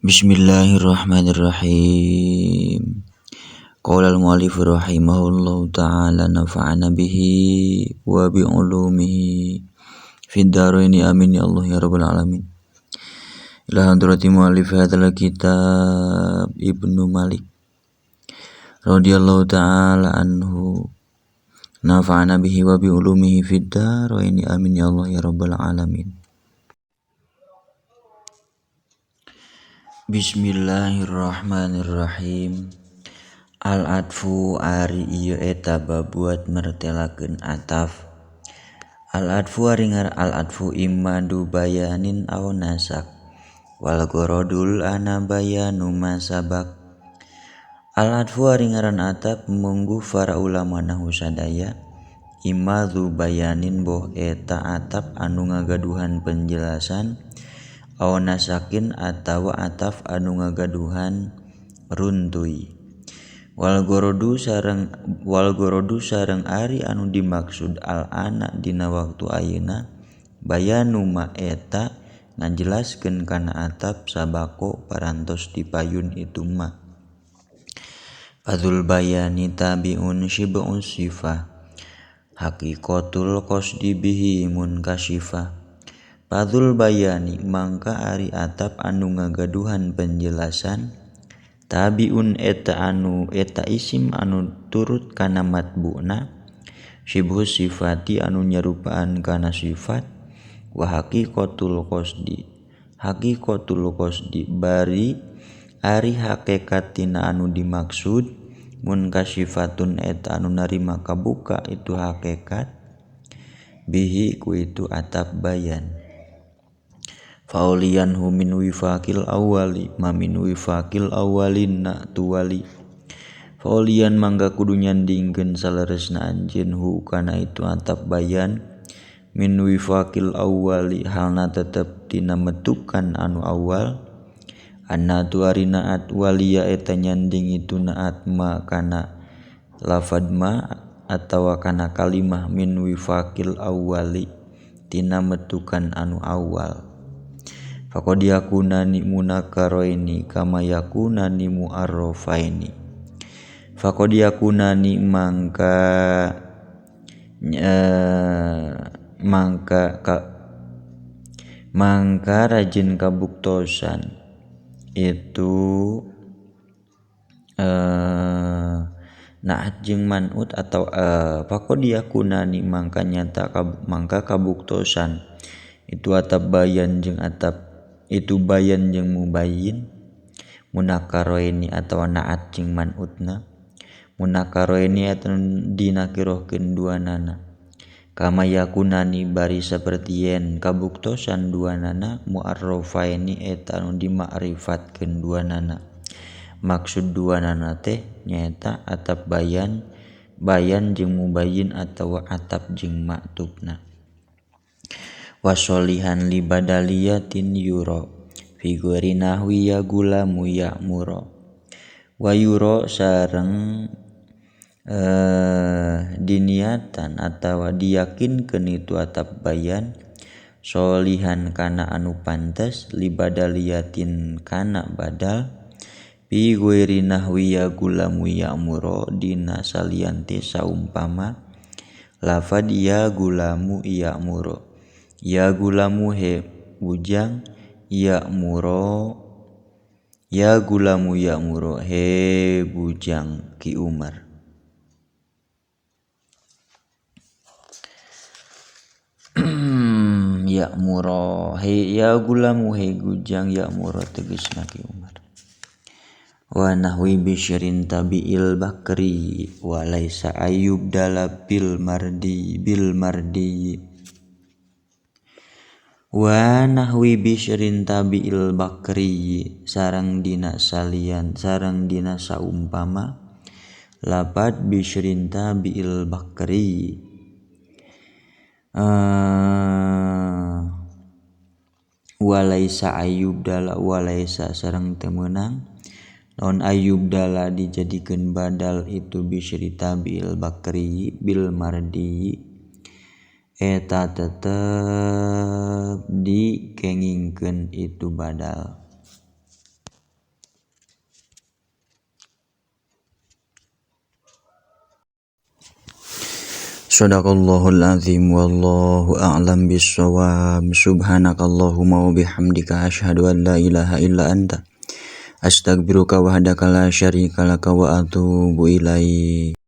Bismillahirrahmanirrahim. Qala al-mu'allif rahimahullahu ta'ala nafa'ana bihi wa bi ulumihi fid dharaini amin ya Allah ya rabbal alamin. Ila hadrati mu'allif hadzal kitab Ibnu Malik radhiyallahu ta'ala anhu nafa'ana bihi wa bi ulumihi fid dharaini amin ya Allah ya rabbal alamin. Bismillahirrahmanirrahim. Al-atfu ari ieu eta babuat mertelakeun ataf. Al-atfu ari ngar al-atfu imma du bayanin aw nasak. Wal gorodul ana bayanu masabak. Al-atfu ari ngaran ataf mungguh para ulama nahu sadaya. Imma du bayanin boh eta ataf anu ngagaduhan penjelasan. Aw nasakin atawa ataf anu ngagaduhan runtuy. Wal gorodu sareng ari anu dimaksud al ana dina waktu ayeuna bayanu ma eta ngajelaskeun kana ataf sabako parantos dipayun itu ma. Fadzul bayani tabiun syib'us sifah haqiqatul qasdi bihi munkashifah. Fadzul bayani mangka ari ataf anu ngagaduhan penjelasan tabiun eta anu eta isim anu turut kana matbu'na syibhu sifati anu nyarupaan kana sifat wa haqiqatul qasdi haqiqatul qasdi bari ari hakikat tina anu dimaksud munkasyifatun eta anu narima kabuka itu hakikat bihi ku itu ataf bayan. Faulian hu min wifaqil awali ma min wifaqil awalin na tuwali. Faulian mangga kudu nyandingkeun saleresna anjeun hu kana itu ataf bayan min wifaqil awali halna tetep tina metukan anu awal anna tu ari naat walia eta nyanding itu naat ma kana lafad ma atawa kana kalimah min wifaqil awali tina metukan anu awal. Faqad yakunani munakaroini kama yakunani mu'arrofaini. Faqad yakunani mangka mangka rajin kabuktosan itu naat jeung man'ut atau faqad yakunani mangka nyata mangka kabuktosan itu atap bayan jeung atap itu bayan jeung mubayyin munakaroini atawa naat jeung man'utna munakaroini eta dinakirohkeun duanana kama yakunani bari saperti yen kabuktosan duanana mu'arrofaini eta anu dimakrifatkeun duanana maksud duanana teh nyaeta atap bayan bayan jeung mubayyin atawa atap jeung maktubna. Wasolihan li badaliyatin yuro fi ghairi nahwi ya gulamu ya'muro wa yuro sareng diniatan atawa diyakinkeun itu atap bayan solihan kana anu pantes li badaliyatin kana badal fi ghairi nahwi ya gulamu ya'muro dina salian ti saumpama lafad ya gulamu ya'muro ya gulamu he bujang ya muro ya gulamu ya muro he bujang Ki Umar. Ya muro he ya gulamu he bujang ya muro tegasna Ki Umar. Wa nahwi bisyrin tabi'il bakri wa laisa ayyub dala bil mardi bil mardi. Wa nahwi bisyrin tabi'il bakri sareng dina salian sareng dina saumpama lapad bisyrin tabi'il bakri walaisa ayyub dala walaisa sareng teu meunang lamun ayyub dala dijadikeun badal itu bisyri tabi'il bakri bil mardi eta tetep dikengingkeun itu badal. Sadaqallahul azim wallahu a'lam bissawab. Subhanakallahumma wa bihamdika asyhadu an la ilaha illa anta astaghfiruka wahdaka la syarika laka wa atubu ilaik.